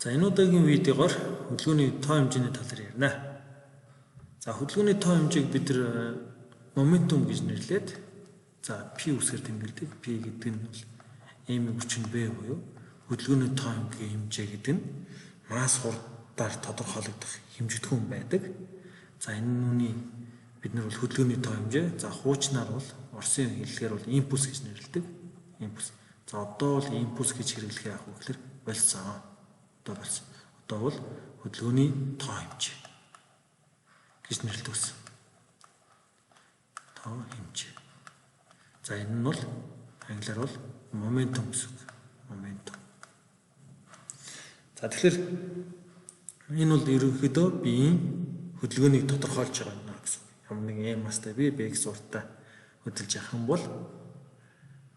За, энэ удаагийн видеогоор хөдөлгөөний тоо хэмжээний талаар ярина. За, хөдөлгөөний тоо хэмжээг бид нар моментум гэж нэрлээд, за, P үсгээр тэмдэглэдэг. P гэдэг нь бол M-ийн хүчин V буюу хөдөлгөөний тоо хэмжээ гэдэг нь масс хурдаар тодорхойлогдох хэмжигдэхүүн байдаг. За, энэ нүний бид нар бол хөдөлгөөний тоо хэмжээ. За, хуучнаар бол Оросын хэллэгээр бол импульс гэж нэрлэдэг. Импульс. За, одоо бол импульс гэж хэрэглэх яах вэ гэхээр болсон. Одоо болсон. Одоо бол хөдөлгөөний тоо хэмжээ гэж нэрлэдэг болсон. Тоо хэмжээ. За, энэ нь бол англиар бол momentum гэсэн үг. Momentum. За, тэгэхээр энэ бол ерөнхийдөө биеийн хөдөлгөөнийг тодорхойлж байгаа юм гэсэн үг. Ямар нэгэн M масстай бие B гэсэн урттай хөдөлж явах юм бол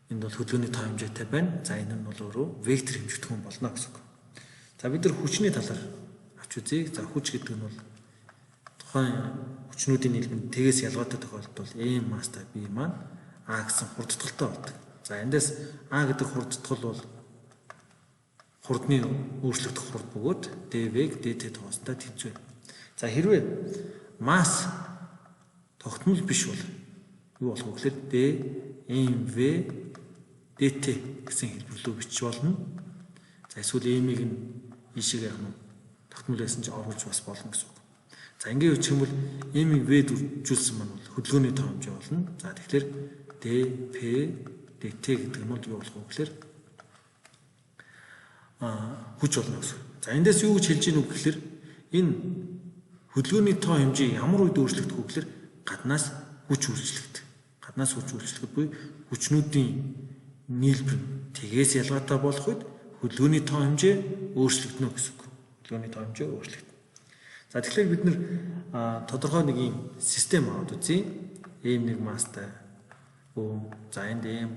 энд бол хөдөлгөөний тоо хэмжээтэй байна. За, энэ нь бол өөрөө вектор хэмжигдэхүүн болно гэсэн үг. За, бид нар хүчний талаар авч үзье. За, хүч гэдэг нь бол тухайн хүчнүүдийн нийлбэр нь тэгээс ялгаатай тохиолдолд бол M масстай бие маань А гэсэн хурдтгалтай болдог. За, эндээс А гэдэг хурдтгал бол хурдны өөрчлөгдөх хурд бөгөөд dV dt тоостой тэнцвэ. За, хэрвээ масс тогтмол биш бол юу болох вэ гэхээр d mv dt гэсэн хэлбэр рүү бичиж болно. За, эсвэл m-ийг нь ийшээ яг нь тогтмол байсан чи оруулж бас болно гэсэн үг. За, ингээд бичих юм бол m-ийг v дөржүүлсэн маань бол хөдөлгөөний тоо хэмжээ болно. За, тэгэхээр d p dt гэдэг нь бол юу болох вэ гэхээр хүч болно гэсэн. За, эндээс юу гэж хэлж гинүү гэхээр энэ хөдөлгөөний тоо хэмжээ ямар үед өөрчлөгдөх вэ гэхээр гаднаас хүч өөрчлөгдөх. Гаднаас хүч өөрчлөгдөх буюу хүчнүүдийн нийлбэр нь тэгээс ялгаатай болох үед хөдөлгөөний тоо хэмжээ өөрчлөгдөнө гэсэн үг. Хөдөлгөөний тоо хэмжээ өөрчлөгдөнө. За, тэгэхээр бид нар тодорхой нэг юм систем аваад үзье. M1 масстай бөөм. За, энд M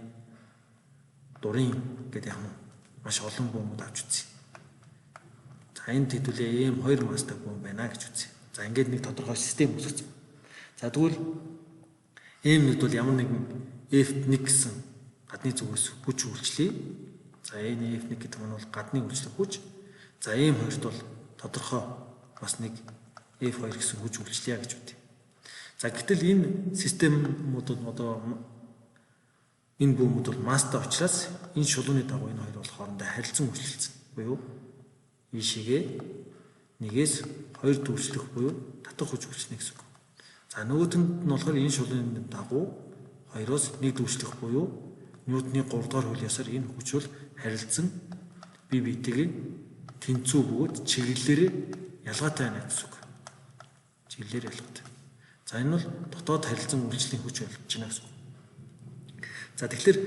дурын гэдэг яг нь маш олон бөөмүүд авч үзье. За, энд хэдүүлээ M2 масстай бөөм байна гэж үзье. За, ингээд нэг тодорхой систем үүсгэсэн. За, тэгвэл M1 бол ямар нэгэн F1 гэсэн гадны зүгээс хүч үйлчлэе. За, энэ F1 гэдэг нь бол гадны үйлчлэх хүч. За, M2-т бол тодорхой бас нэг F2 гэсэн хүч үйлчлэе гэж үзье. За, гэтэл энэ системүүд одоо энэ бөөмүүд бол масстай учраас энэ шулууны дагуу энэ хоёр бол хоорондоо харилцан үйлчлэлцэн буюу ийшээгээ нэгээс хоёр дүүрчлэх буюу татах хүч үйлчлэнэ гэсэн үг. За, нөгөөдөнд нь болохоор энэ шулууны дагуу хоёроос нэг дүүрчлэх буюу Ньютоны 3 дугаар хууль ёсоор энэ хүч бол харилцан бие биетэйгээ тэнцүү бөгөөд чиглэлээрээ ялгаатай байна гэсэн үг. Чиглэлээр ялгаатай. За, энэ бол дотоод харилцан үйлчлэлийн хүч болж байна гэсэн үг. За, тэгэхээр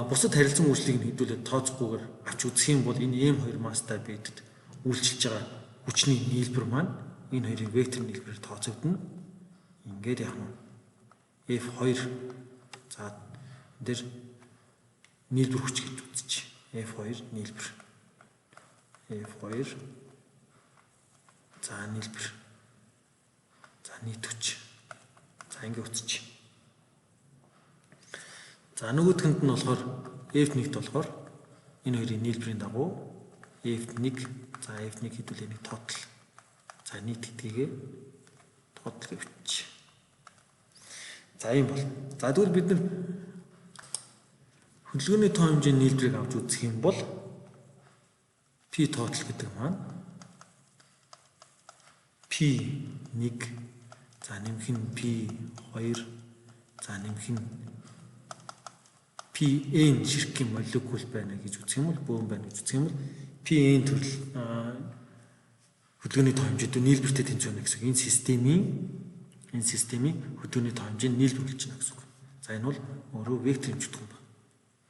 бусад харилцан үйлчлэгийг нь хэдүүлээд тооцохгүйгээр авч үзэх юм бол энэ M2 масстай биедэд үйлчилж байгаа хүчний нийлбэр маань энэ хоёрын вектор нийлбэрээр тооцогдоно. Ингээд яг нь F2, за, энэ дээр нийлбэр хүч гэж үзчих. F2 нийлбэр. F2, за, нийлбэр. За, нийт хүч. За, ингээд үзчих. За, нөгөөдгөнд нь болохоор F1-т болохоор энэ хоёрын нийлбэрийн дагуу F1, за, F1 хэдүүлээ нэг total. За, нийт гэдгийг total гэж бичиж. За, ийм бол. За, тэгвэл бид нар хөдөлгөөний тоо хэмжээний нийлбэрийг авч үзэх юм бол P total гэдэг маань P1, за, нэмэх нь P2, за, нэмэх нь PN ширхгийн молекул байна гэж үзэх юм бол, бөөн байна гэж үзэх юм бол PN төрөл хөдөлгөөний тоо хэмжээтэй нийлбэртэй тэнцүү байна гэсэн үг. Энэ системийн хөдөлгөөний тоо хэмжээ нь нийлбэр болж байна гэсэн үг. За, энэ бол өөрөө вектор хэмжигдэхүүн байна.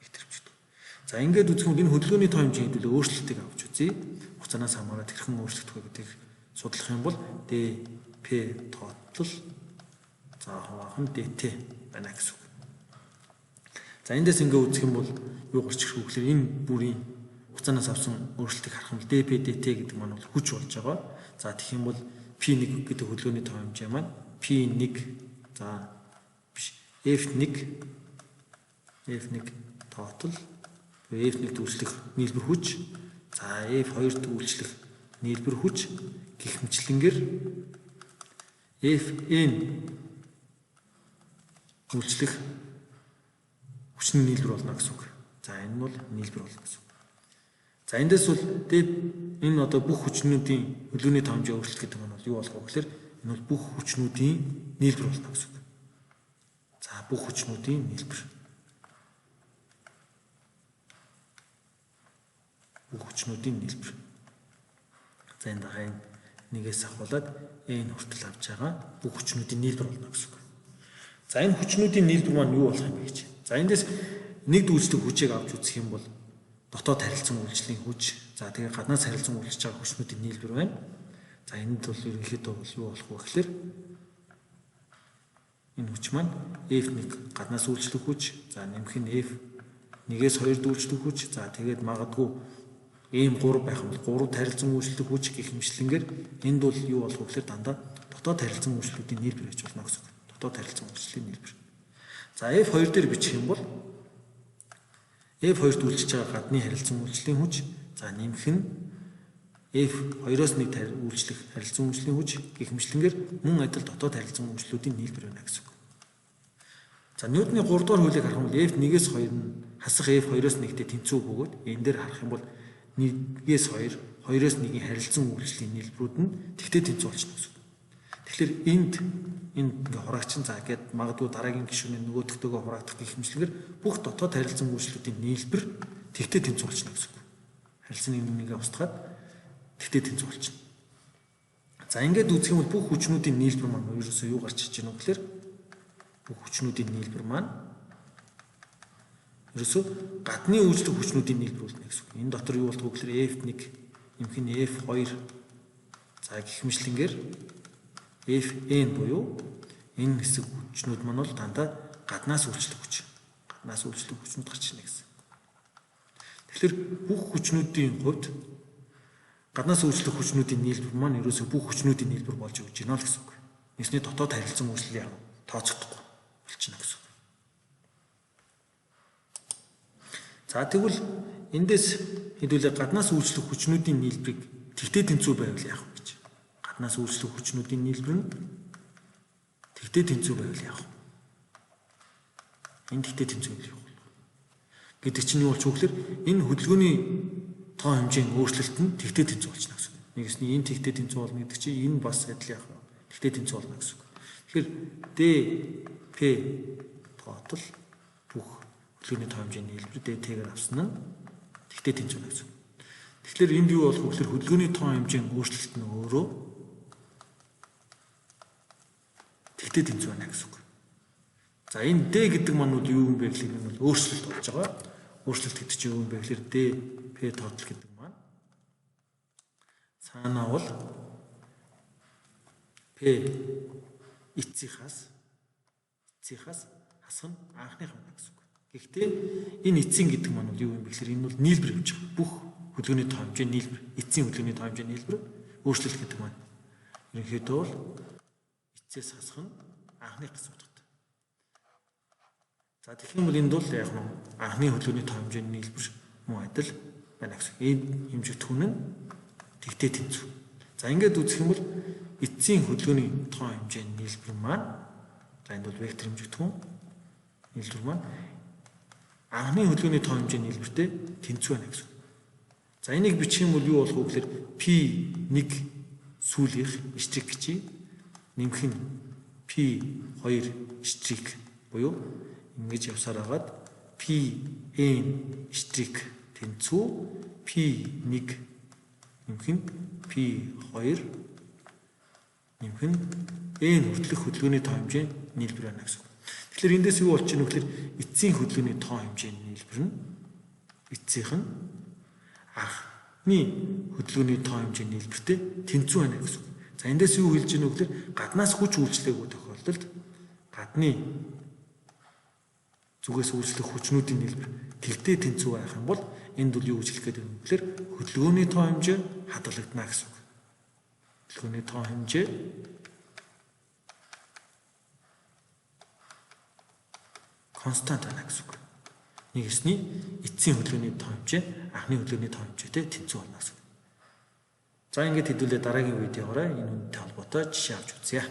Вектор хэмжигдэхүүн. За, ингээд үзэх юм бол энэ хөдөлгөөний тоо хэмжээ хэдүүлээ өөрчлөлтийг авч үзье. Хугацаанаас хамаарат хэрхэн өөрчлөгдөх вэ гэдгийг судлах юм бол D P total, за, хуваах нь dt байна гэсэн үг. За, эндээс ингээ үзэх юм бол юу гарч ирэх вэ гэхээр энэ бүрийн хугацаанаас авсан өөрчлөлтийг харах юм бол dp dt гэдэг маань бол хүч болж байгаа. За, тэгэх юм бол P1 гэдэг хөдөлгөөний тоо хэмжээ маань P1, за, биш, F1, F1 total, F1 дүүрчлэх нийлбэр хүч За F2-т үйлчлэх нийлбэр хүч гих мэтлэнгээр Fn үйлчлэх хүчний нийлбэр болно гэсэн үг. За энэ нь бол нийлбэр болно гэсэн үг. За эндээс бол энэ одоо бүх хүчнүүдийн хөдөлгөөний тоо хэмжээ өөрчлөлт гэдэг нь бол юу болох вэ гэхээр энэ бол бүх хүчнүүдийн нийлбэр болно гэсэн үг. За бүх хүчнүүдийн нийлбэр. Бүх хүчнүүдийн нийлбэр. За энэ дагаа энэ нэгээс ахуулаад n хүртэл авч байгаа бүх хүчнүүдийн нийлбэр болно гэсэн үг. За энэ хүчнүүдийн нийлбэр маань юу болох юм бэ гэж. За эндээс нэг дүүцлэг хүчийг авч үзэх юм бол дотоод харилцан үйлчлийн хүч, за тэгээ гаднаас харилцан үйлчилж байгаа хүчнүүдийн нийлбэр байна. За энд бол ерөнхийдөө бол юу болох вэ гэхээр энэ хүч маань F1 гаднаас үйлчлэх хүч, за нэмэх нь F1-ээс 2 дүүцлэх хүч, за тэгээд магадгүй M3 байх юм бол 3 харилцан үйлчлэх хүч гэх мэтчилэнгээр энд бол юу болох вэ гэхээр дандаа дотоод харилцан үйлчлүүдийн нийлбэр гэж болно гэсэн үг. Дотоод харилцан үйлчлийн нийлбэр. За F2 дээр бичих юм бол F2-т үйлчилж байгаа гадны харилцан үйлчлийн хүч, за нэмэх нь F2-оос 1 үйлчлэх харилцан үйлчлийн хүч гэх мэтчилэнгээр мөн адил дотоод харилцан үйлчлүүдийн нийлбэр байна гэсэн үг. За Ньютоны 3 дугаар хуулийг харах юм бол F1-ээс 2 нь хасах F2-оос 1-тэй тэнцүү бөгөөд энэ дээр харах юм бол 1-ээс 2, 2-оос 1-ийн харилцан үйлчлийн нийлбэрүүд нь тэгтээ тэнцүү болчихно гэсэн үг. Тэгэхээр энд ингээ хураагчин за гээд магадгүй дараагийн гишүүний нөгөөдөгтэйгөө хураагдах гэх мэтчилэнгээр бүх дотоод харилцан үйлчлүүдийн нийлбэр тэгтээ тэнцүү болчихно гэсэн үг. Харилцан нэг нэгээ устгаад тэгтээ тэнцүү болчихно. За ингээд үзэх юм бол бүх хүчнүүдийн нийлбэр маань ерөөсөө юу гарч иж гэнэ вэ гэхээр бүх хүчнүүдийн нийлбэр маань ерөөсөө гадны үйлчлэх хүчнүүдийн нийлбэр болно гэсэн үг. Энэ дотор юу болдгоо гэхээр F1 нэмэх нь F2 за гэх мэтчилэнгээр Fn буюу энэ хэсэг хүчнүүд маань бол дандаа гаднаас үйлчлэх хүч. Гаднаас үйлчлэх хүчнүүд гарч ирнэ гэсэн. Тэгэхээр бүх хүчнүүдийн хувьд гаднаас үйлчлэх хүчнүүдийн нийлбэр маань ерөөсөө бүх хүчнүүдийн нийлбэр болж өгч байна л гэсэн үг. Нэгсний дотоод харилцан үйлчлэл яг тооцогдохгүй болчихно гэсэн үг. За тэгвэл эндээс хэдүүлээ гаднаас үйлчлэх хүчнүүдийн нийлбэрийг тэгтээ тэнцүү байвал яах вэ гэж. Гаднаас үйлчлэх хүчнүүдийн нийлбэр нь тэгтээ тэнцүү байвал яах вэ? Энэ тэгтээ тэнцүү байвал яах вэ гэдэг чинь юу болчих вэ гэхээр энэ хөдөлгөөний тоо хэмжээний өөрчлөлт нь тэгтээ тэнцүү болчихно гэсэн үг. Нэгсний энэ тэгтээ тэнцүү болно гэдэг чинь энэ бас адил яах вэ? Тэгтээ тэнцүү болно гэсэн үг. Тэгэхээр D P total бүх хөдөлгөөний тоо хэмжээний нийлбэр D T-гээр авсан нь тэгтээ тэнцүү гэсэн үг. Тэгэхээр энд юу болох вэ гэхээр хөдөлгөөний тоо хэмжээний өөрчлөлт нь өөрөө тэгтээ тэнцүү байна гэсэн үг. За энэ D гэдэг маань бол юу юм бэ гэхээр энэ бол өөрчлөлт болж байгаа. Өөрчлөлт гэдэг чинь юу юм бэ гэхээр D P total гэдэг маань цаанаа бол P эцсийнхаас хасах нь анхных байна гэсэн үг. Гэхдээ энэ эцсийн гэдэг маань бол юу юм бэ гэхээр энэ бол нийлбэр явж байгаа. Бүх хөдөлгөөний тоо хэмжээ нийлбэр, эцсийн хөдөлгөөний тоо хэмжээ нийлбэр өөрчлөлт гэдэг маань ерөнхийдөө бол эцсээс хасах нь анхных гэсэн утгатай. За тэгэх юм бол энд бол яг нь анхны хөдөлгөөний тоо хэмжээний нийлбэр мөн адил байна гэсэн. Энэ хэмжигдэхүүн нь тэгтээ тэнцүү. За ингээд үзэх юм бол эцсийн хөдөлгөөний тоо хэмжээний нийлбэр маань за энд бол вектор хэмжигдэхүүн нийлбэр маань анхны хөдөлгөөний тоо хэмжээний нийлбэртэй тэнцүү байна гэсэн. За энийг бичих юм бол юу болох вэ гэхээр P1 сүүлийнх штрих гэж нэмэх нь P2 штрих буюу ингэж явсаар хагаад PN штрих тэнцүү P1 нэмэх нь P2 нэмэх нь N хүртэлх хөдөлгөөний тоо хэмжээ нийлбэр байна гэсэн үг. Тэгэхээр эндээс юу болчих вэ гэхээр эцсийн хөдөлгөөний тоо хэмжээний нийлбэр нь эцсийнх нь анхны хөдөлгөөний тоо хэмжээний нийлбэртэй тэнцүү байна гэсэн үг. За эндээс юу хэлж гэнэ вэ гэхээр гаднаас хүч үйлчлээгүй тохиолдолд гадны зүгээс үйлчлэх хүчнүүдийн нийлбэр тэгтээ тэнцүү байх юм бол энд бол юу гэж хэлэх гээд байна вэ гэхээр хөдөлгөөний тоо хэмжээ хадгалагдана гэсэн үг. Хөдөлгөөний тоо хэмжээ констант байна гэсэн үг. Анхны хэсний эцсийн хөдөлгөөний тоо хэмжээ анхны хөдөлгөөний тоо хэмжээтэй тэнцүү болно гэсэн. За, ингээд хэдүүлээ дараагийн видеогоор энэ үнэтэй холбоотой жишээ авч үзье.